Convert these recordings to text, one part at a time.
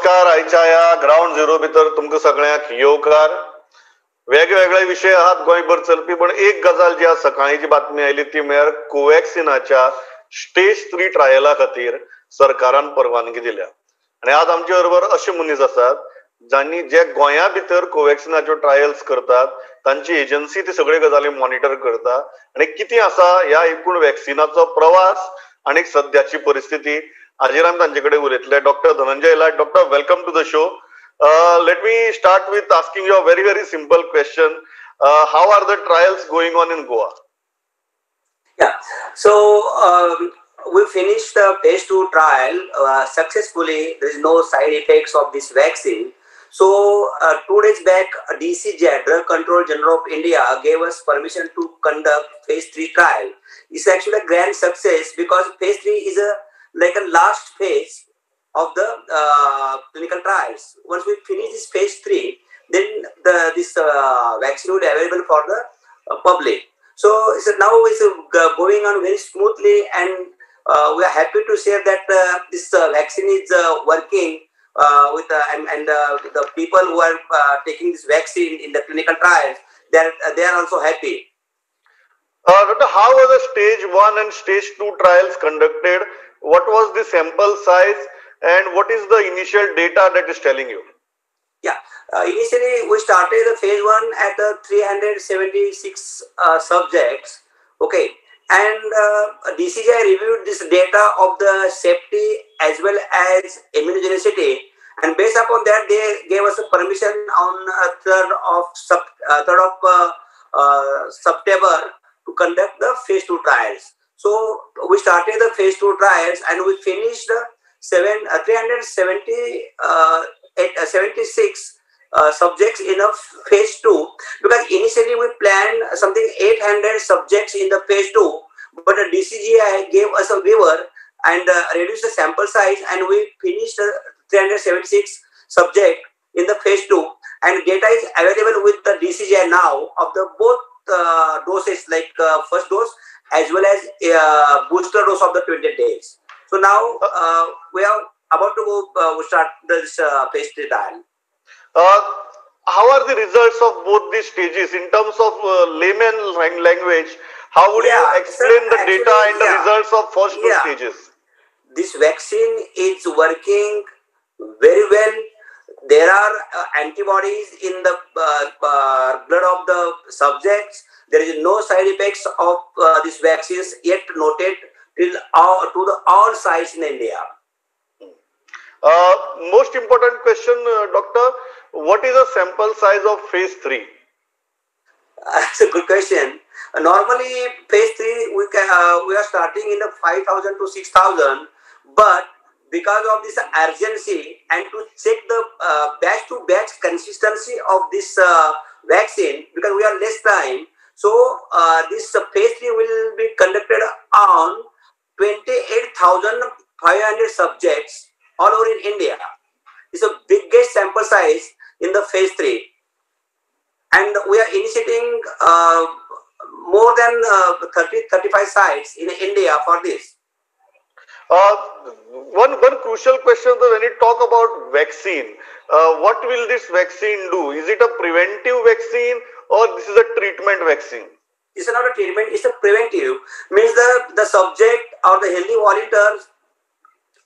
नमस्कार. आयच्या ह्या ग्रावंड झिरो भितर तुमकां सगळ्यांक येवकार. वेगवेगळे विशय आहात गोंयभर चलपी, पण एक गजाल जी आज सकाळी जी बातमी आयली ती म्हळ्यार कोवॅक्सिनाच्या स्टेज 3 ट्रायला खातीर सरकारान परवानगी दिल्या. आनी आज आमचे बरोबर अशे मनीस आसात जांणी जे गोंया भितर कोवॅक्सिनाच्यो ट्रायल्स करतात, तांची एजन्सी ती सगळे गजाली मॉनिटर करता आनी कितें आसा ह्या एकूण वॅक्सिनाचो प्रवास आनी सद्याची परिस्थिती हाजेर आमी तांचे कडेन उलयतले. Doctor Dhananjay Lad, doctor, welcome to the show. Let me start with asking you a very very simple question. How are the trials going on in Goa? Yeah, so we finished the phase 2 trial successfully. There is no side effects of this vaccine. So 2 days back, DCGI, Drug Control General of India, gave us permission to conduct phase 3 trial. It's actually a grand success because phase 3 is a like a last phase of the clinical trials. Once we finish this phase 3, then this vaccine will be available for the public. So it's now it's going on very smoothly, and we are happy to share that this vaccine is working with and the people who are taking this vaccine in the clinical trials, they are also happy. Doctor, how were the stage 1 and stage 2 trials conducted? What was the sample size and what is the initial data that is telling you? Yeah, initially we started the phase 1 at 376 subjects. Okay, and DCGI reviewed this data of the safety as well as immunogenicity, and based upon that they gave us a permission on 3rd of September to conduct the phase 2 trials. So we started the phase 2 trials and we finished 376 subjects in a phase 2, because initially we planned something 800 subjects in the phase 2, but the DCGI gave us a waiver and reduced the sample size, and we finished 376 subjects in the phase 2, and data is available with the DCGI now of the both doses, like first dose as well as booster dose of the 20 days. So now we are about to go start this phase 3 trial. How are the results of both these stages in terms of layman language? How would you explain the data and the results of first two stages? This vaccine is working very well. There are antibodies in the blood of the subjects. There is no side effects of these vaccines yet noted till to the all sites in India. Most important question, doctor, what is the sample size of phase 3? That's a good question. Normally, phase 3 we are starting in the 5,000 to 6,000, but because of this urgency and to check the batch to batch consistency of this vaccine, because we have less time, so this phase 3 will be conducted on 28,500 subjects all over in India. It's the biggest sample size in the phase 3. And we are initiating more than 30-35 sites in India for this. One crucial question, though, when you talk about vaccine, what will this vaccine do? Is it a preventive vaccine or this is a treatment vaccine? It's not a treatment, it's a preventive. Means the subject or the healthy volunteers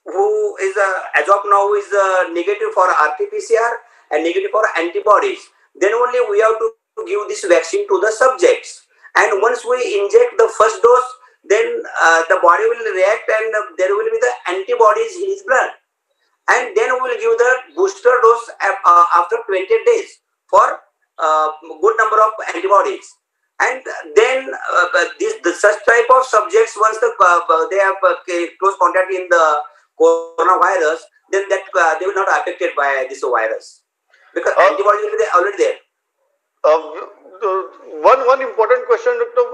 who is as of now is negative for RT-PCR and negative for antibodies, then only we have to give this vaccine to the subjects. And once we inject the first dose, then the body will react and there will be the antibodies in his blood. And then we will give the booster dose after 20 days for good number of antibodies. And then such type of subjects, once they have close contact in the coronavirus, then that they will not affected by this virus, because antibodies will be already there. One important question, doctor.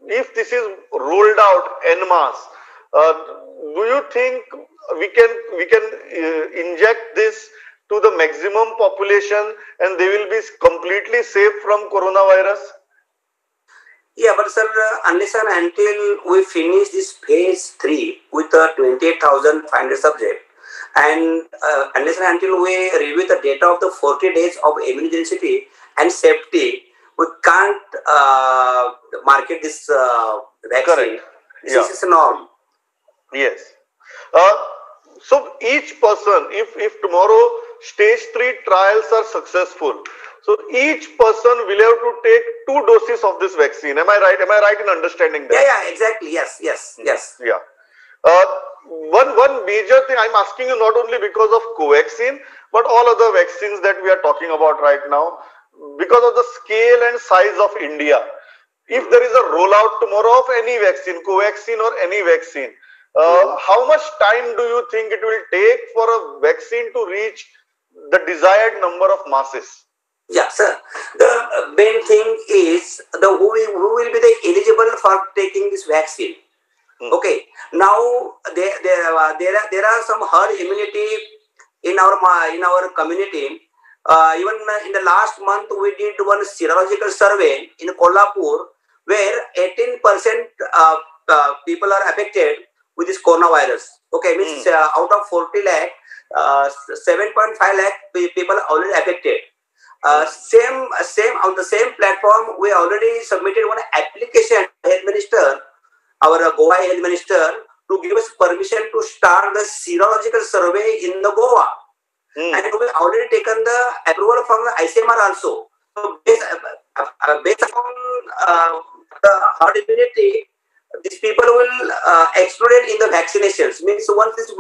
If this is rolled out en masse, do you think we can inject this to the maximum population and they will be completely safe from coronavirus? Yeah, but sir, unless and until we finish this phase 3 with 28,500 subjects, And unless and until we review the data of the 40 days of immunogenicity and safety, we can't market this vaccine. Correct. This is a norm. Yes. So each person, if tomorrow stage 3 trials are successful, so each person will have to take 2 doses of this vaccine. Am I right? Am I right in understanding that? Yeah, exactly. Yes, yes, yes. Yeah. One major thing I'm asking you, not only because of Covaxin, but all other vaccines that we are talking about right now, because of the scale and size of India. If there is a rollout tomorrow of any vaccine, Covaxin or any vaccine, how much time do you think it will take for a vaccine to reach the desired number of masses? Yeah, sir. The main thing is the who will be the eligible for taking this vaccine. Okay. Now there are some herd immunity in our community. Even in the last month, we did one serological survey in Kolhapur, where 18% people are affected with this coronavirus. Okay, means out of 40 lakh, 7.5 lakh people are already affected. Same on the same platform, we already submitted one application to health minister, our Goa health minister, to give us permission to start the serological survey in the Goa. And we already taken the approval from the ICMR also. So based on the herd immunity, these people will explode in the vaccinations. Means once this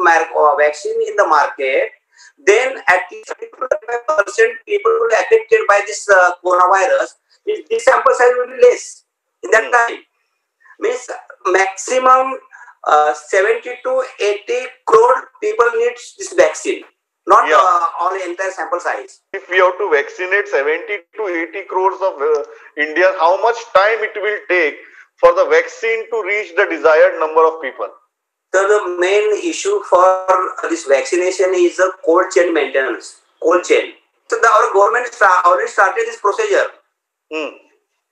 vaccine in the market, then at least 35% people will be affected by this coronavirus. This sample size will be less in that time. Means maximum 70 to 80 crore people need this vaccine. Not all entire sample size. If we have to vaccinate 70 to 80 crores of India, how much time it will take for the vaccine to reach the desired number of people? So the main issue for this vaccination is the cold chain maintenance. Cold chain. So our government already started this procedure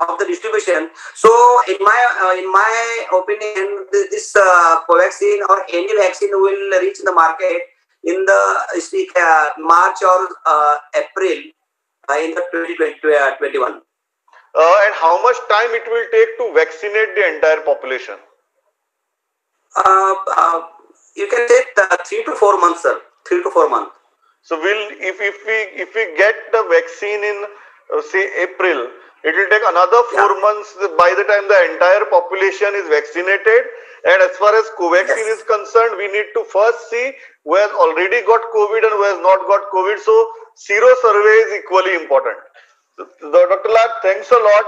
of the distribution. So in my opinion, this Covaxin or any vaccine will reach the market in the March or April in the 2021. And how much time it will take to vaccinate the entire population? You can say 3 to 4 months, sir. 3 to 4 months. So if we get the vaccine in say April, it will take another 4 months by the time the entire population is vaccinated. And as far as Covaxin is concerned, we need to first see who has already got COVID and who has not got COVID. So, sero survey is equally important. So, Dr. Lad, thanks a lot.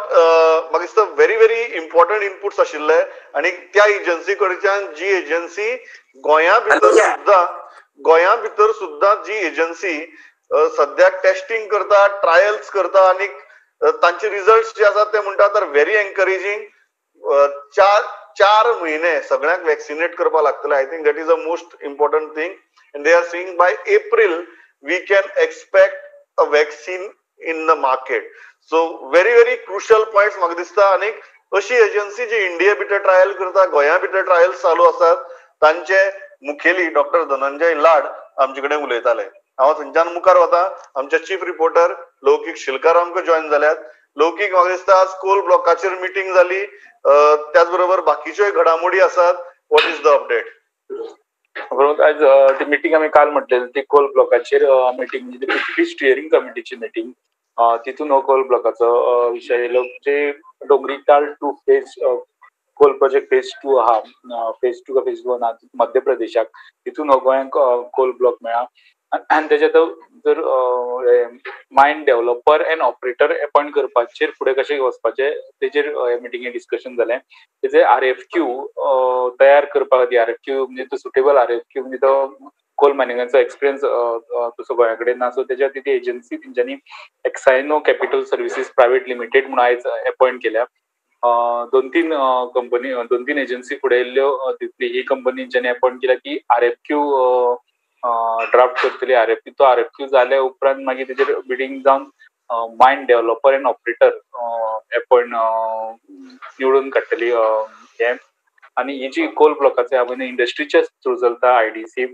म्हाका दिसता very very important inputs आशिल्ले आनी त्या agency कडच्यान जी agency गोंया भितर सुद्दां जी एजन्सी सद्याक टेस्टिंग करता, ट्रायल्स करता आनी तांचे रिजल्ट जे आसात ते म्हणटा तर व्हेरी एनकरेजींग. 4 महिने सगळ्यांक वॅक्सिनेट करपाक लागतले. I think that is a most important thing and they are saying by April we can expect a vaccine in the market. So very very crucial points म्हाका दिसता. आनी अशी एजन्सी जी इंडिया भितर ट्रायल करता, गोंया भितर ट्रायल्स चालू आसात, तांचे मुखेली डॉक्टर धनंजय लाड आमचे कडेन उलयताले. हांव थंयच्यान मुखार वता. आमचे चीफ रिपोर्टर लौकीक शिलकार आमकां जॉयन जाल्यात. लौकीक म्हाका दिसता आज कोल ब्लॉकाचेर मिटींग जाली, त्याच बरोबर बाकीच्योय घडामोडी आसात. What is the update? बरोबर, आज ती मिटींग आमी काल म्हटलेली ती कोल ब्लॉकाचेर मिटींग, म्हणजे पीपीपी स्टिअरिंग कमिटीची मिटींग. तितून हो कोल ब्लॉकाचो विशय येयलो. जे Dongrital 2 phase coal project phase 2 आहा, फेज 2 का फेज 1 आहा मध्य प्रदेशाक, तितून हो गोंयांक कोल ब्लॉक मेळ्ळा. आनी तेजे आतां जर mine developer and operator appoint करपाचेर फुडें कशें वचपाचें तेजेर हे मिटिंगेन डिस्कशन जालें. तेजे RFQ तयार करपा खातीर, RFQ म्हणजे तो सुटेबल RFQ म्हणजे तो कोल मायनिंगाचो एक्सपिरियन्स तसो गोंया कडेन ना, सो तेज्या खातीर ती एजन्सी तेंच्यांनी Exino capital services private limited म्हणून आयज अपॉयंट केल्या. 2-3 कंपनी, 2-3 एजन्सी फुडें येयल्ल्यो, तितली ही कंपनी तेंच्यांनी अपॉयंट केल्या की RFQ draft करतली. RFQ तो RFQ जाल्या उपरांत मागीर तेजेर बिडींग जावन mine developer and operator appoint निवडून काडटली हें. आनी ही जी कोल ब्लॉकाचे आहा इंडस्ट्रीच्या थ्रू चलता IDC,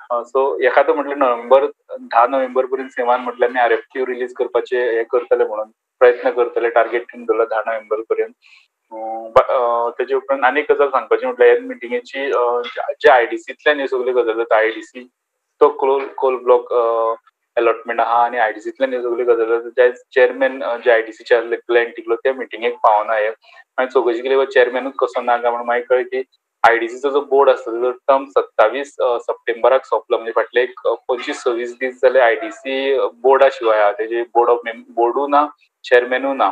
सो एखादो म्हटलें नोव्हेंबर 10 नोव्हेंबर पर्यंत सेमान म्हटल्यार आमी RFQ release करपाचे हे करतले म्हणून प्रयत्न करतले, टार्गेट ठेवन दवरला 10 नोव्हेंबर पर्यंत. तेजे उपरांत आनी एक गजाल सांगपाची म्हटल्यार ह्या मिटिंगेची जे आयडीसींतल्यान ह्यो सगल्यो गजाली जाता, आयडीसी तो कोल ब्लॉक अलॉटमेंट आहा आनी आयडीसींतल्यान ह्यो सगल्यो गजाली जाता. चेअरमॅन जे आयडीसीचे आसले ग्लॅन टिकलो त्या मिटिंगेक पावना हे मागीर चवकशी केली चेअरमॅनूच कसो ना काय म्हणून मागीर कळ्ळें की आयडीसीचो जो बोर्ड आसता तेजो टर्म 27 सप्टेंबराक सोंपलो, म्हणजे फाटले एक 25-26 दीस जाले आयडीसी बोर्डा शिवाय आहा, तेजे बोर्ड ऑफ बोर्डू ना, चेअरमॅनूय ना.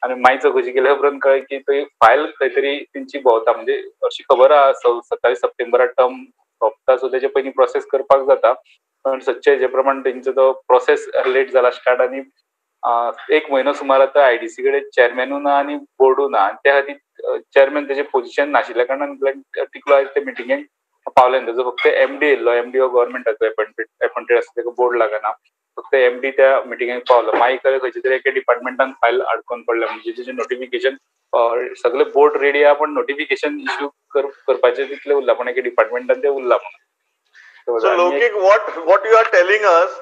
आनी मागीर चवकशी केल्या उपरांत कळ्ळें की थंय फायल खंय तरी तेंची भोंवता, म्हणजे अशी खबर आहा 27 सप्टेंबराक टर्म सोंपता, सो तेजे पयलीं प्रोसेस करपाक जाता. पण सदचे हेजे प्रमाण तेंचो तो प्रोसेस लेट जाला स्टार्ट आनी एक म्हयनो सुमार आतां आयडीसी कडेन चेअरमॅनूय ना आनी बोर्डूय ना, आनी त्या खातीर चेअरमॅन तेजें पोजिशन नाशिल्ल्या कारणान ग्लॅन टिकलो आयज ते मिटिंगेक पावले ना. तेजो फक्त एमडी येयल्लो, एमडी हो गव्हर्मेंटाचो एपॉयंटेड आसता, तेका बोर्ड लागना, फक्त एमडी त्या मिटिंगेक पावलो. मागीर कळ्ळें खंयच्या तरी एका डिपार्टमेंटान फायल अडकोवन पडल्या, म्हणजे तेजें नोटिफिकेशन सगळे बोर्ड रेडी आहा पण नोटिफिकेशन इश्यू करपाचें तितलें उरलां, पण एका डिपार्टमेंटान तें उरलां म्हणून. So Laukik, what you are telling us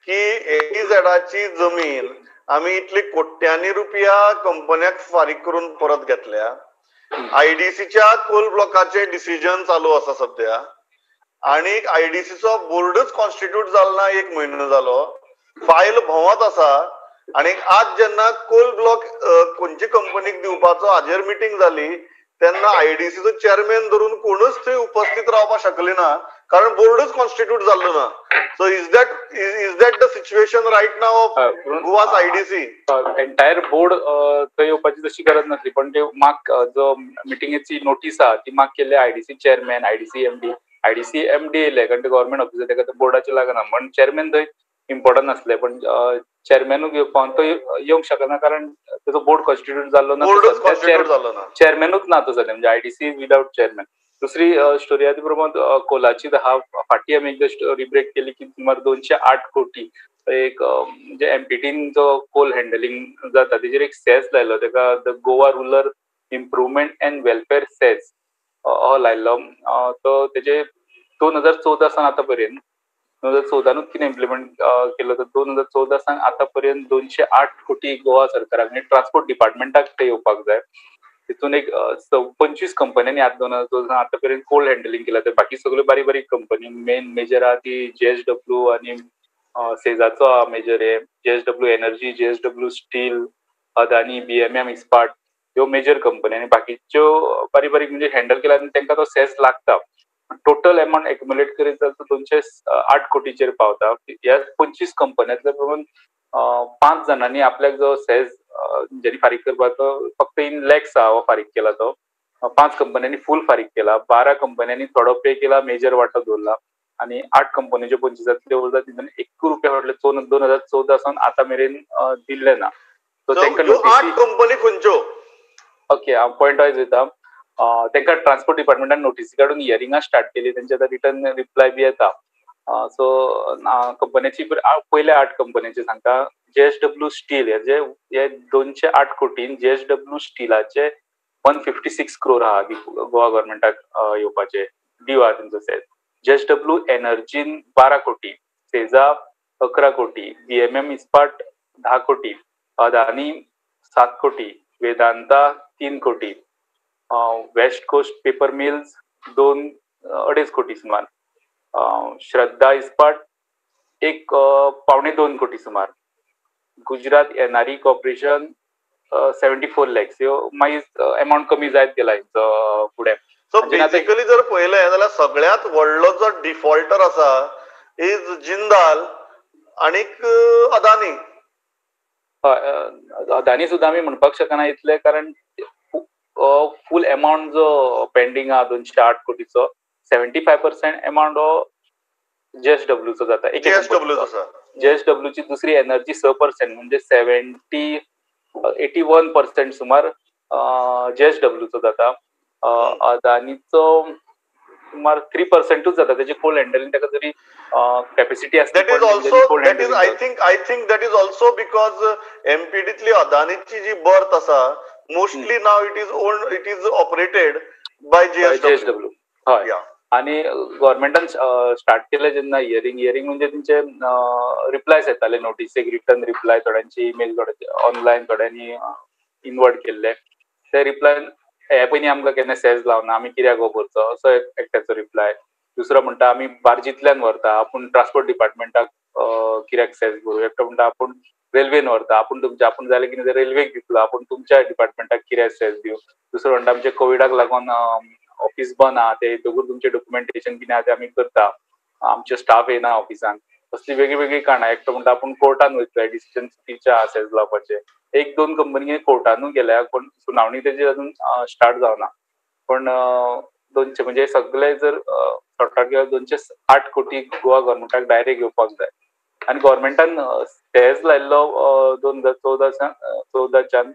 की एईझेडाची जमीन आमी इतली कोट्यांनी रुपया कंपन्याक फारीक करून परत घेतल्या, आयडीसीच्या कोल ब्लॉकाचे डिसिजन चालू आसा सध्या, आनी आयडीसीचो बोर्डच कॉन्स्टिट्यूट जालो ना, एक म्हयनो जालो, फायल भोंवत आसा, आनी आज जेन्ना कोल ब्लॉक खंयचे कंपनीक दिवपाचो हाजेर मिटींग जाली तेन्ना आयडीसीचो चेअरमॅन धरून कोणूच थंय उपस्थित रावपाक शकले ना, कारण बोर्डच कॉन्स्टिट्यूट जाल्लो ना. So is that the situation right now of Goa's IDC? Entire board थंय येवपाची तशी गरज नासली, पण ते मार्क जो मिटिंगेची नोटीस आहा ती मार्क केल्ले IDC chairman, IDC MD, IDC MD येयले कारण ते गव्हर्मेंट ऑफिसर तेका ते बोर्डाचे लागना, पण चेअरमॅन थंय इम्पॉर्टंट आसले, पण चेअरमॅनूक येवपाक तो येवंक शकना कारण तेजो बोर्ड कॉन्स्टिट्यूट जाल्लो ना, चेअरमॅनूच ना तो सद्या, म्हणजे आयडीसी विदाउट चेअरमॅन. दुसरी स्टोरी आहा ती प्रमाण कोलाची आहा, फाटीं आमी एकदां स्टोरी ब्रेक केली की सुमार 208 कोटी एक म्हणजे एमपीटीन जो कोल हँडलिंग जाता तेजेर एक सेस लायलो, तेका the Goa rural improvement and welfare cess हो लायल्लो. तो तेजे 2014 सावन आतां पर्यंत 2014नूच कितें इम्प्लिमेंट केलो तर 2014 सावन आतां पर्यंत 208 कोटी गोवा सरकाराक म्हणजे ट्रान्सपोर्ट डिपार्टमेंटाक ते येवपाक जाय. तितून एक 25 कंपन्यांनी आतां 2014 आतां पर्यंत कोल हँडलिंग केला. तर बाकी सगळ्यो बारीक बारीक कंपनी मेन मेजर आहा ती JSW आनी सेजाचो आहा मेजर हे JSW energy, JSW steel, Adani, BMM Ispat ह्यो मेजर कंपनी आनी बाकीच्यो बारीक बारीक म्हणजे हँडल केला आनी तांकां तो सेस लागता. टोटल एमाउंट एक्युमुलेट करीत जाल्यार 208 कोटीचेर पावता. ह्या 25 कंपन्यांतल्या प्रमाण 5 जाणांनी आपल्याक जो सेस ज्यांनी फारीक करपाचो फक्त इन लॅक्स आहा हो फारीक केला तो 5 कंपन्यांनी फूल फारीक केला, 12 कंपन्यांनी थोडो पे केला, मेजर वांटो दवरला आनी 8 कंपनीच्यो 25 उरता तितून 1 रुपया फाटले 2014 सावन आतां मेरेन दिल्ले ना. सो तांकां 8 कंपनी खंयच्यो? ओके, हांव पॉयंट वायज वयता. तांकां ट्रान्सपोर्ट डिपार्टमेंटान नोटीस काडून हियरिंगां स्टार्ट केली, तेंचे आतां रिटर्न रिप्लाय बी येता. सो कंपन्याची पयल्या 8 कंपन्यांची सांगता. JSW steel हे 208 कोटीन JSW स्टिलाचे 156 क्रोर आहा गोवा गव्हर्मेंटाक येवपाचे ड्यू आहा तेंचो सेस. JSW एनर्जीन 12 कोटी, सेजा 11 कोटी, BMM इस्पाट 10 कोटी, अदानी 7 कोटी, वेदांता 3 कोटी, वेस्ट कोस्ट पेपर मिल्स 2.5 कोटी सुमार, श्रद्धा इस्पाट 1.75 कोटी सुमार, गुजरात NRE corporation 74 lakhs. ह्यो मागीर एमाउंट कमी जायत गेला हेंचो फुडें. सो बेसिकली जर पळयलें जाल्यार सगळ्यांत व्हडलो जो डिफॉल्टर आसा is Jindal आनीक अदानी. हय, अदानी सुद्दां आमी म्हणपाक शकना इतले, कारण फूल एमाउंट जो पेंडींग आहा 208 कोटीचो 75% एमाउंट हो JSW चो जाता. JSW ची दुसरी एनर्जी 6% म्हणजे 81% सुमार JSW चो जाता. अदानीचो सुमार 3%च जाता. तेजे कोल हँडलिंग ताका तरी कॅपॅसिटी आसता. That is also that is I think that is also because एमपीडीतली अदानीची ji birth आसा mostly now it is owned, it is operated by JSW. हय. आनी गव्हर्मेंटान स्टार्ट केलें जेन्ना हियरींग म्हणजे तेंचे रिप्लायस येताले नोटीसेक, रिटर्न रिप्लाय, थोड्यांची इमेल, थोड्यांचे ऑनलायन, थोड्यांनी इनवर्ट केल्ले. ते रिप्लाय हे पयलीं आमकां केन्ना सेज लावना, आमी कित्याक हो भरचो असो एकट्याचो रिप्लाय. दुसरो म्हणटा आमी बार्जींतल्यान व्हरता, आपूण ट्रान्सपोर्ट डिपार्टमेंटाक कित्याक सेज भरूं. एकटो म्हणटा आपूण रेल्वेन व्हरता, आपूण तुमच्या आपूण जालें कितें रेल्वेक दितलो, आपूण तुमच्या डिपार्टमेंटाक कित्याक सेज दिवं. दुसरो म्हणटा आमचे कोविडाक लागून ऑफिस बंद आहा, ते दोगूर तुमचें डॉक्युमेंटेशन कितें आहा तें आमी करता, आमचे स्टाफ येना ऑफिसान. असली वेगळी वेगळी कारणां. एकटो म्हणटा आपूण कोर्टान वयतलो, डिसिजन चुकीचें आहा सेज लावपाचें. एक दोन कंपनी कोर्टानूय गेल्या, पूण सुनावणी तेजी अजून स्टार्ट जावना. पण 200 म्हणजे सगळे जर सॉर्ट आउट केल्यार 208 कोटी गोवा गव्हर्मेंटाक डायरेक्ट येवपाक जाय. आनी गव्हर्मेंटान सेज लायिल्लो 2014च्यान,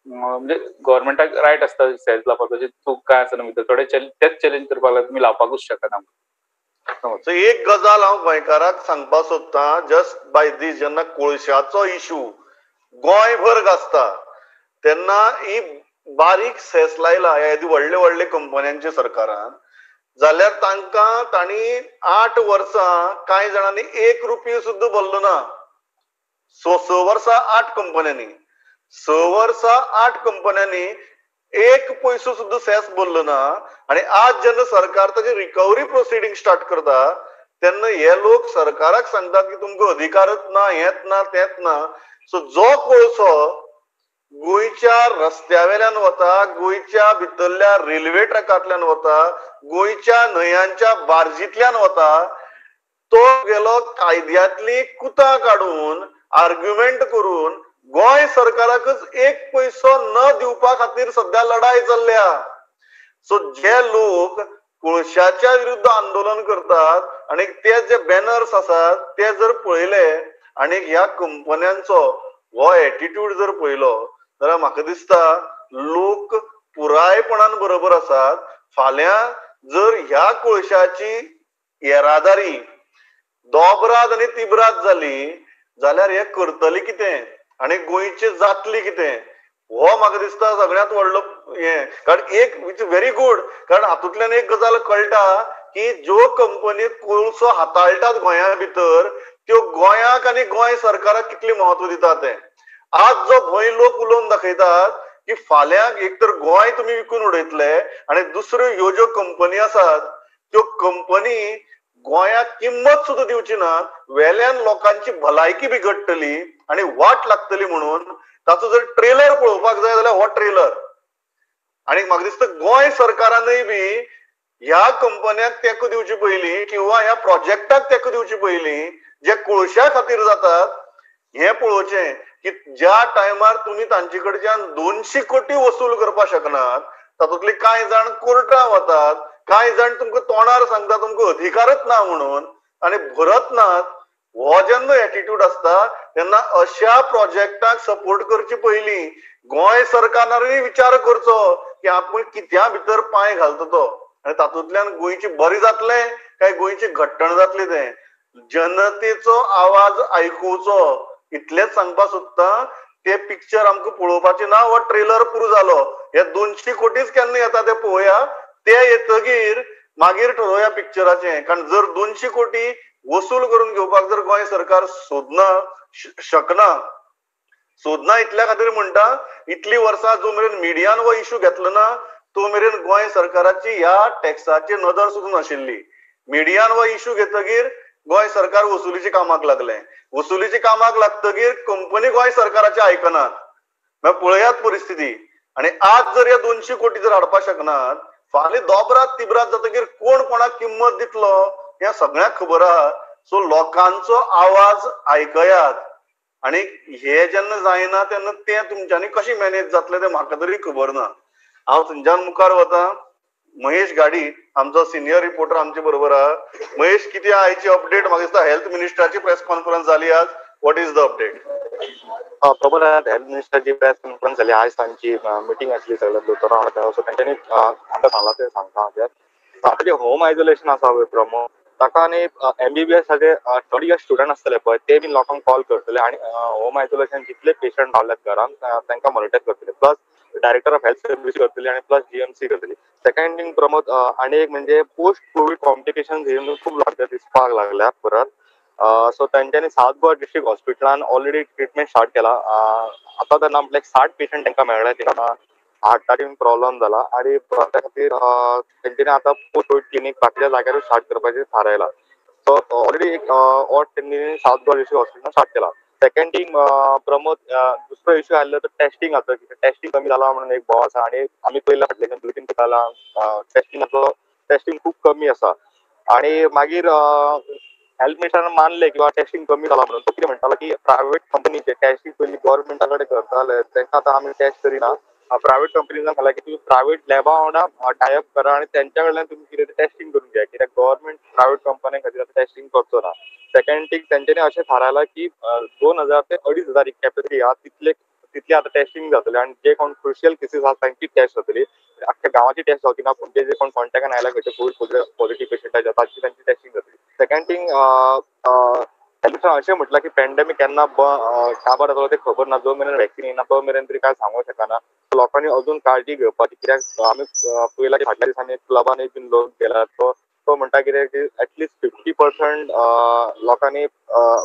म्हणजे गव्हर्मेंटाक रायट आसता सेज लावपाक, तशें चूक काय आसना भितर, थोडे तेच चॅलेंज करपाक लागले, तुमी लावपाकूच शकना. सो एक गजाल हांव गोंयकाराक सांगपाक सोदतां, जस्ट बाय दीस जेन्ना कोळशाचो इशू गोंयभर गाजता तेन्ना ही बारीक सेस लायला ह्या येदी व्हडले व्हडले कंपन्यांचे सरकारान, जाल्यार तांकां तांणी 8 वर्सां कांय जाणांनी 1 रुपयो सुद्दां भरलो ना. सो 6 वर्सां 8 कंपन्यांनी, 6 वर्सां 8 कंपन्यांनी 1 पयसो सुद्दां सेस भरलो ना. आनी आज जेन्ना सरकार ताची रिकवरी प्रोसिडींग स्टार्ट करता तेन्ना हे लोक सरकाराक सांगतात की तुमकां अधिकारच ना, हेंच ना, तेंच ना. सो जो कोळसो गोंयच्या रस्त्या वेल्यान वता, गोंयच्या भितरल्या रेल्वे ट्रकांतल्यान वता, गोंयच्या न्हंयांच्या बार्जींतल्यान वता, तो गेलो कायद्यांतली कुतां काडून आर्ग्युमेंट करून गोंय सरकाराकच 1 पयसो न दिवपा खातीर सध्या लढाय चल्ल्या. सो जे लोक कोळशाच्या विरुद्ध आंदोलन करतात आनी ते जे बॅनर्स आसात ते जर पळयले आनी ह्या कंपन्यांचो हो एटिट्यूड जर पळयलो जाल्यार म्हाका दिसता लोक पुरायपणान बरोबर आसात. फाल्यां जर ह्या कोळशाची येरादारी दोबराद आनी तिबराद जाली जाल्यार हे करतले कितें आनी गोंयची जातली कितें, हो म्हाका दिसता सगळ्यांत व्हडलो हें. कारण एक which very good, कारण हातूंतल्यान एक गजाल कळटा की ज्यो कंपनी कोळसो हाताळटात गोंया भितर त्यो गोंयाक आनी गोंय सरकाराक कितलें म्हत्व दिता तें. आज जो भंय लोक उलोवन दाखयतात की फाल्यां एक तर गोंय तुमी विकून उडयतले आनी दुसऱ्यो ह्यो ज्यो कंपनी आसात त्यो कंपनी गोंयाक किंमत सुद्दां दिवची ना, वेल्यान लोकांची भलायकी बिगडटली आनी वाट लागतली. म्हणून ताचो जर ट्रेलर पळोवपाक जाय जाल्यार हो ट्रेलर. आनी म्हाका दिसता गोंय सरकारानय बी ह्या कंपन्याक तेंको दिवची पयलीं किंवा ह्या प्रोजेक्टाक तेंको दिवची पयलीं जे कोळशा खातीर जातात हें पळोवचें की ज्या टायमार तुमी तांचे कडच्यान 200 कोटी वसूल करपाक शकनात, तातूंतले कांय जाण कोर्टां वतात, कांय जाण तुमकां तोंडार सांगता तुमकां अधिकारच ना म्हणून आनी भरत नात. हो जेन्ना एटिट्यूड आसता तेन्ना अशा प्रोजेक्टाक सपोर्ट करचे पयलीं गोंय सरकारानूय विचार करचो की आपूण कित्या भितर पांय घालता तो आनी तातूंतल्यान गोंयची बरी जातलें काय गोंयची घट्टण जातली तें. जनतेचो आवाज आयकुचो इतलेंच सांगपाक सोदता. ते पिक्चर आमकां पळोवपाचें ना, हो ट्रेलर पुरो जालो. हे 200 कोटीच केन्ना येता ते पळोवया, ते येतगीर मागीर ठरोवया पिक्चराचें. कारण जर 200 कोटी वसूल करून घेवपाक जर गोंय सरकार सोदना शकना, सोदना इतल्या खातीर म्हणटा, इतली वर्सां जो मेरेन मिडियान हो इशू घेतलो ना तो मेरेन गोंय सरकाराची ह्या टॅक्साची नदर सुद्दां नाशिल्ली. मिडियान हो इशू घेतगीर गोंय सरकार वसुलीच्या कामाक लागलें, वसुलीच्या कामाक लागतगीर कंपनी गोंय सरकाराचे आयकनात. मागीर पळयात परिस्थिती. आनी आज जर ह्या 200 कोटी जर हाडपाक शकनात, फाल्यां दोबरात तिबरात जातगीर कोण कोणाक किंमत दितलो हें सगळ्यांक खबर आहा. सो लोकांचो आवाज आयकयात आनी हे जेन्ना जायना तेन्ना तें तुमच्यांनी कशें मॅनेज जातलें तें म्हाका तरी खबर ना. हांव थंयच्यान मुखार वता. महेश गाडी आमचो सिनियर रिपोर्टर आमचे बरोबर आहा. महेश, कितें आयची अपडेट? म्हाका दिसता हेल्थ मिनिस्टराची प्रेस कॉन्फरन्स जाली आज. What is the update? Prabal, health मिनिस्टराची press conference जाली आज, तांची मिटींग आसली सगळ्या दोतोरां वांगडा. सो तांच्यांनी आमकां सांगलां तें सांगता. आतां जें होम आयसोलेशन आसा पळय प्रमो, ताका आनी एमबीबीएस सारके थर्ड इयर स्टुडंट आसतले पळय ते बीन लोकांक कॉल करतले आनी होम आयसोलेशन जितले पेशंट रावल्यात घरान तांकां मॉनिटर करतले, plus director of health service करतली आनी प्लस जीएमसी करतली. सेकंड थिंग प्रमोद, आनी एक म्हणजे पोस्ट कोवीड कॉम्प्लिकेशन खूब लोकांक दिसपाक लागल्या परत. सो तेंच्यांनी साउथ गोवा डिस्ट्रिक्ट हॉस्पिटलान ऑलरेडी ट्रिटमेंट स्टार्ट केला. आतां तर ना म्हटल्यार 60 पेशंट तांकां मेळ्ळे, तांकां हार्टाक प्रॉब्लम जाला आनी त्या खातीर तेंच्यांनी आतां पोस्ट कोवीड क्लिनीक बाकीच्या जाग्यारूय स्टार्ट करपाचें थारायलां. सो ऑलरेडी एक ऑट तेंच्यांनी साउथ गोवा डिस्ट्रिक्ट हॉस्पिटलान स्टार्ट केला. सेकंड थिंग प्रमोद, दुसरो इश्यू आयलो तो टेस्टिंगाचो. टेस्टिंग कमी जाला म्हणून एक भोव आसा आनी आमी पयल्या फाटल्यान बुलेटीन दिताला टेस्टिंगाचो, टेस्टिंग खूब कमी आसा. आनी मागीर हेल्थ मिनिस्टरान मानलें की टेस्टिंग कमी जाला म्हणून. तो कितें म्हणटालो की प्रायवेट कंपनीचे टेस्टिंग पयलीं गव्हर्मेंटा कडेन करताले, तांकां आतां आमी टेस्ट करिना. प्रायवेट कंपनीन सांगलां की तुमी प्रायवेट लॅबा वांगडा टायअप करा आनी तेंच्या कडल्यान तुमी कितें तें टेस्टिंग करून घेया, कित्याक गव्हर्मेंट प्रायवेट कंपनी खातीर आतां टेस्टिंग करचो ना. सेकंड थिंग तेंच्यांनी अशें थारायलां की 2000 ते 2500 एक कॅपॅसिटी आहा तितले आतां टेस्टिंग जातलें आनी जे कोण क्रुशियल केसीस आसा तांची टेस्ट जातली. अख्ख्या गांवाची टेस्ट जावची ना, पूण जे कोण कॉन्टॅक्टान आयला खंयचे कोवीड पॉझिटिव्ह पेशंटाच्या तांची तांची टेस्टिंग जातली. सेकंड थिंग हेल्थ अशें म्हटलां की पॅन्डेमीक केन्ना काबार जातलो तें खबर ना, जो मेरेन वॅक्सिन येना तो मेरेन तरी कांय सांगूंक शकना. लोकांनी अजून काळजी घेवपाची, कित्याक आमी पयला की फाटल्या दिसांनी क्लबांनी बीन लोक गेला तो म्हणटा कितें की एटलिस्ट 50% लोकांनी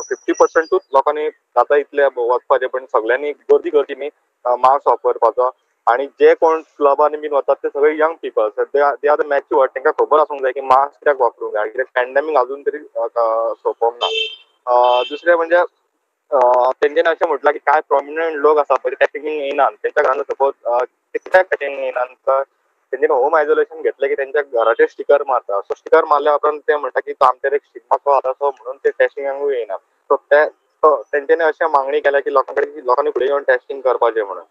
50%ूच लोकांनी जाता इतले वचपाचें, पण सगळ्यांनी गर्दी करची न्ही, मास्क वापरपाचो. आनी जे कोण क्लबांनी बीन वतात ते सगळे young people, they are the matured, तांकां खबर आसूंक जाय की मास्क कित्याक वापरूंक जाय, कित्याक पॅन्डेमीक अजून तरी सोंपोंक ना. दुसरें म्हणजे तेंच्यांनी अशें म्हटलां की कांय प्रोमिनंट लोक आसा पळय टेस्टिंग येनात, तेंच्या घरान सपोज ते कित्याक टेस्टिंग येनात तर तेंच्यांनी होम आयसोलेशन घेतलें की तेंच्या घराचेर स्टिकर मारता. सो स्टिकर मारल्या उपरांत ते म्हणटा की तो आमचेर एक स्टिग्मा आसा, सो म्हणून ते टेस्टिंगाकूय येना. सो ते तेंच्यांनी अशें मागणी केल्या की लोकां कडेन लोकांनी फुडें येवन टेस्टिंग करपाचें म्हणून.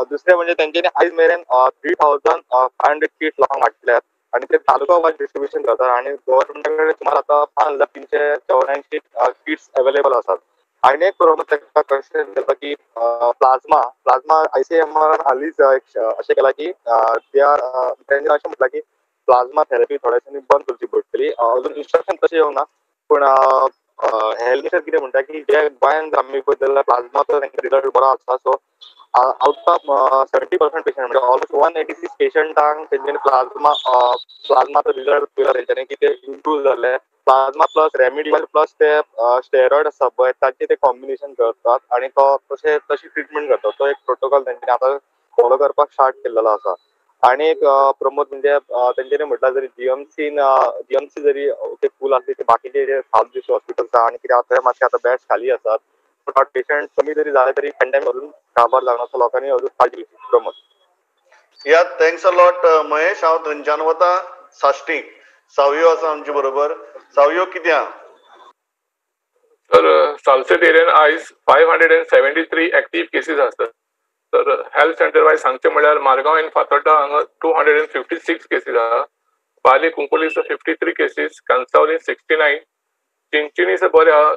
दुसरें म्हणजे तेंच्यांनी आयज मेरेन 3500 किट्स लोकांक वांटल्यात आनी ते तालुका वायज डिस्ट्रिब्युशन करतात आनी गव्हर्मेंटा कडेन सुमार आतां 5384 किट्स अवेलेबल आसात. आनी एक प्रॉब्लम ताका क्वेश्चन केला की प्लाझ्मा ICMR हालींच एक अशें केलां की they are तेंच्यांनी अशें म्हटलां की प्लाझ्मा थेरपी थोड्या दिसांनी बंद करची पडटली. अजून इन्स्ट्रक्शन तशें येवंक ना, पूण हेल्थ मिनिस्टर कितें म्हणटा की जे गोंयांत आमी पळयत जाल्यार प्लाझ्माचो तांकां रिजल्ट बरो आसा. सो आउट ऑफ 70% पेशंट म्हणजे ऑलमोस्ट 186 पेशंटांक तेंच्यांनी प्लाझ्माचो रिजल्ट पळयला तेंच्यांनी की ते इम्प्रूव जाल्ले. प्लाझ्मा प्लस रेमिडियल प्लस ते स्टेरॉयड आसा पळय ताचें ते कॉम्बिनेशन करतात आनी तो तशी ट्रिटमेंट करतात. तो एक प्रोटोकॉल तेंच्यांनी आतां फॉलो करपाक स्टार्ट केल्लो आसा. आनी एक प्रमोद म्हणजे तेंच्यांनी म्हटलां जरी जीएमसी जरी ओके फूल आसली ते बाकीचे जे साउथ डिस्ट्रिक्ट हॉस्पिटल्स आसा आनी कितें आतां मातशें आतां बेड्स खाली आसात, पूण पेशंट कमी जरी जाले तरी पॅन्डेमीक अजून काबार जावना, सो लोकांनी अजून काळजी घेवची. प्रमोद या thanks a lot Mahesh. हांव थंयच्यान वता साश्टीक, सावयो आसा आमचे बरोबर. सावयो कितें आहा? तर सालसेट एरियन आयज 573 एक्टीव केसीस आसात. तर हेल्थ सेंटर वायज सांगचें म्हणल्यार मारगांव आनी फातोड्डा हांगा 256 केसीस आहा, पाली कुंकळी 53 केसीस, कांसावली 69, चिंचिणी बरे आहा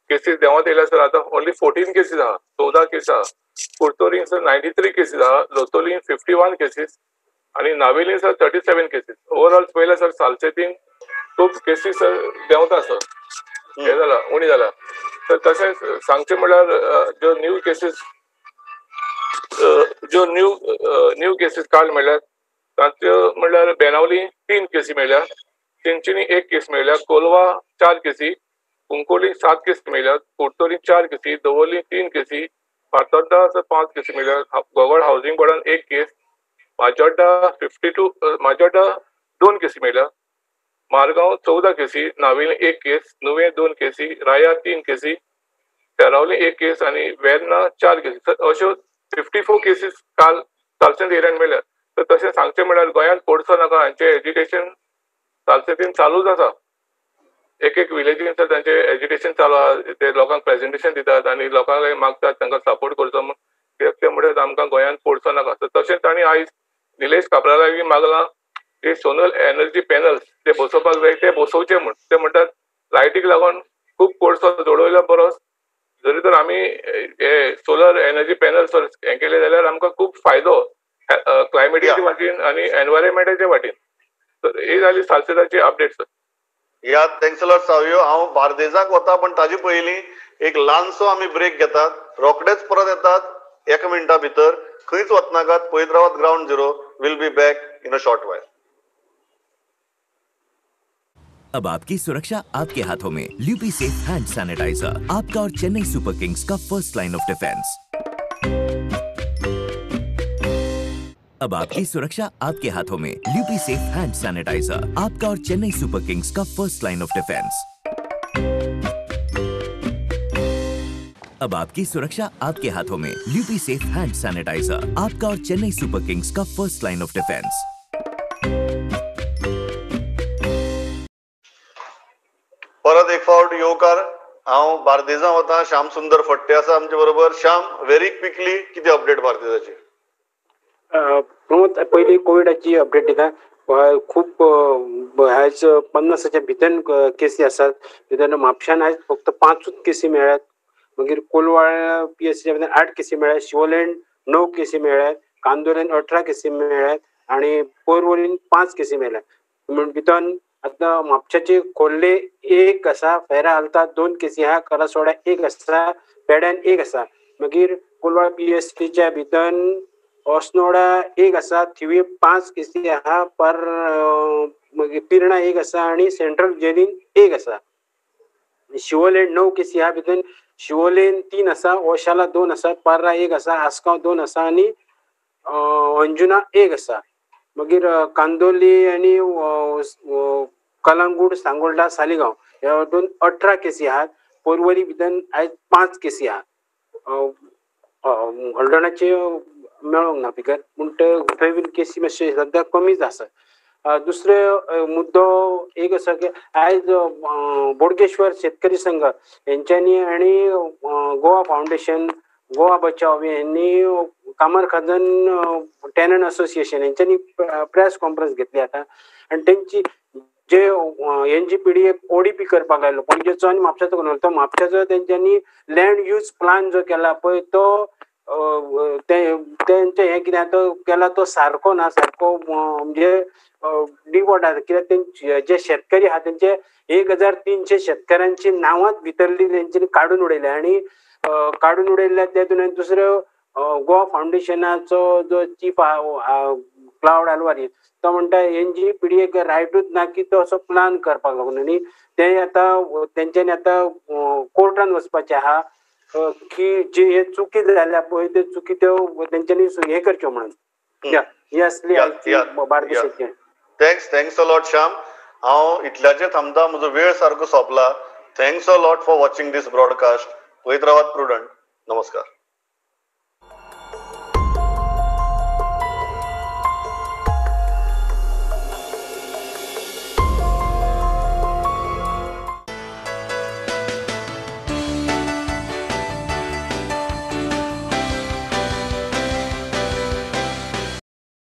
केसीस देंवत येयल्या सर, आतां ओन्ली 14 केसीस आहा, 14 केस आहा. कुर्तोरी सर 93 केसीस आहा, लोतोली 51 केसीस आनी नावेली सर 37 केसीस. ओवरऑल पळयल्यार सर सालसेतीन खूब केसीस सर देंवता सर, हें जाला उणी जाला. तर तशेंच सांगचें म्हणल्यार ज्यो न्यू केसीस ज्यो न्यू केसीस काल मेळ्ळ्यात तांच्यो म्हणल्यार बेनावली 3 केसी मेळ्ळ्या, चिंचिणी 1 केस मेळ्ळ्या, कोलवा 4 केसी, कुंकोली 7 केस मेळ्ळ्यात, कुर्तोरी 4 केसी, दवर्ली 3 केसी, फातोड्डा 5 केसी मेळ्ळ्या, गोगोळ हावजींग बोर्डान 1 केस, माजोड्डा 52, माजोड्डा 2 केसी मेळ्ळ्या, मारगांव 14 केसी, नावेली 1 केस, नुवें 2 केसी, राया 3 केसी, तेरावली 1 केस आनी वेर्ना 4 केसी. अश्यो 54 केसीस काल सालसेत एरियान मेळ्ळ्यात. तर तशें सांगचें म्हणल्यार गोंयांत कोडसो नाका हांचें एज्युकेशन सालसेतीन चालूच आसा. एक एक विलेजीन सर तांचें एज्युकेशन चालू आहा, ते लोकांक प्रेजेंटेशन दितात आनी लोकांक मागतात तांकां सपोर्ट करचो म्हूण, कित्याक ते म्हणटात आमकां गोंयांत कोडसो नाका. तर तशें तांणी आयज निलेश काब्रालाक मागलां की सोलर एनर्जी पॅनल्स ते बसोवपाक जाय, ते बसोवचे म्हूण. ते म्हणटात लायटीक लागून खूब कोळसो जोडयल्या परस जरी तर आमी हे सोलर एनर्जी पॅनल्स हें केले जाल्यार आमकां खूब फायदो क्लायमेटीच्या वाटेन आनी एनवायरमेंटाच्या वाटेन. तर ही जाली सालसेताची अपडेट सर. या thanks a lot Savio. हांव बार्देजाक वता, पण ताजे पयलीं एक ल्हानसो आमी ब्रेक घेतात, रोखडेच परत येतात. एका मिनटा भितर. खंयच वचनाकात, पळयत रावात ground zero. Will be back in a short while. अब आपकी सुरक्षा आपके हाथों में. ल्यूपी सेफ हैंड सैनिटाइजर, आपका और चेन्नई सुपर किंग्स का फर्स्ट लाइन ऑफ डिफेंस. अब आपकी सुरक्षा आपके हाथों में. ल्यूपी सेफ हैंड सैनिटाइजर, आपका और चेन्नई सुपर किंग्स का फर्स्ट लाइन ऑफ डिफेंस. अब आपकी सुरक्षा आपके हाथों में. ल्यूपी सेफ हैंड सैनिटाइजर, आपका और चेन्नई सुपर किंग्स का फर्स्ट लाइन ऑफ डिफेंस. परत एक फावट येवकार. हांव बार्देजा वता. श्याम सुंदर फट्टे आसा आमचे बरोबर. श्याम, व्हेरी क्विकली कितें अपडेट बार्देजाची? प्रमोद, पयलीं कोविडाची अपडेट दिता. खूब आयज 50 भितर केसी आसात. भितर म्हापशान आयज फक्त 5 केसी मेळ्ळ्यात. मागीर कोलवाळ पीएससीच्या भितर 8 केसी मेळ्ळ्यात. शिवोलेन 9 केसी मेळ्ळ्यात. कांदोलेन 18 केसी मेळ्ळ्यात आनी पोरवोरीन 5 केसी मेळ्ळ्यात. म्हण भितर आतां म्हापशाचे खोर्ले 1 आसा, फेरा आलता 2 केसी आहा, करासवाडा 1 आसा, पेड्यान 1 आसा. मागीर कोलवाळ पीएससीच्या भितर अस्नोडा 1 आसा, थिवी 5 केसी आहा, पर मागीर पिर्णा 1 आसा आनी सेंट्रल जेलीन 1 आसा. शिवोलेन 9 केसी आहा, भितर शिवोलेन 3 आसा, ओशाला 2 आसा, पार्रा 1 आसा, आसगांव 2 आसा आनी अंजुना 1 आसा. मागीर कांदोली आनी कलांगूट, सांगोल्डा, सालिगांव ह्या वाटेन 18 केसी आहात. पोरवरी भितर आयज 5 केसी आहात. हळदोणाचे मेळोंक ना फिगर, पूण ते थंय बीन केसी मातशे सद्या कमीच आसात. दुसरो मुद्दो एक आसा की आयज बोडगेश्वर शेतकरी संघ हेंच्यांनी आनी गोवा फावंडेशन, गोवा बचाव यांनी, कामर खाजन टेनंट असोसिएशन यांच्यानी प्रेस कॉन्फरन्स घेतली आतां. आनी तेंची जे एनजीपीडी ओडीपी करपाक लायलो पणजेचो आनी म्हापशाचो करून, तो म्हापशाचो तेंच्यांनी लँड यूज प्लान जो केला पळय तो तेंचे हें कितें तो केला तो सारको ना, सारको म्हणजे डिवॉर्ड आसा. कित्याक तेंचे जे शेतकरी आहा तेंचे 1300 शेतकऱ्यांची नांवांच भितरली तेंच्यांनी काडून उडयल्या. आनी काडून उडयल्ल्या तेतून दुसऱ्यो गोवा फावंडेशनाचो जो चीफ आहा क्लावड आल्वारीस तो म्हणटा एनजीपीडीएक रायटूच ना की तो असो प्लान करपाक लागून. आनी ते आतां तेंच्यांनी आतां कोर्टान वचपाचें आहा की जी हे चुकी जाल्या पळय त्यो चुकी त्यो तेंच्यांनी हें करच्यो म्हणून. ही आसली बार्देशाची. Thanks a lot Shyam. हांव इतल्याचेर थांबता, म्हजो वेळ सारको सोंपला. Thanks a lot for watching this broadcast. पळयत रावात प्रुडंट. नमस्कार.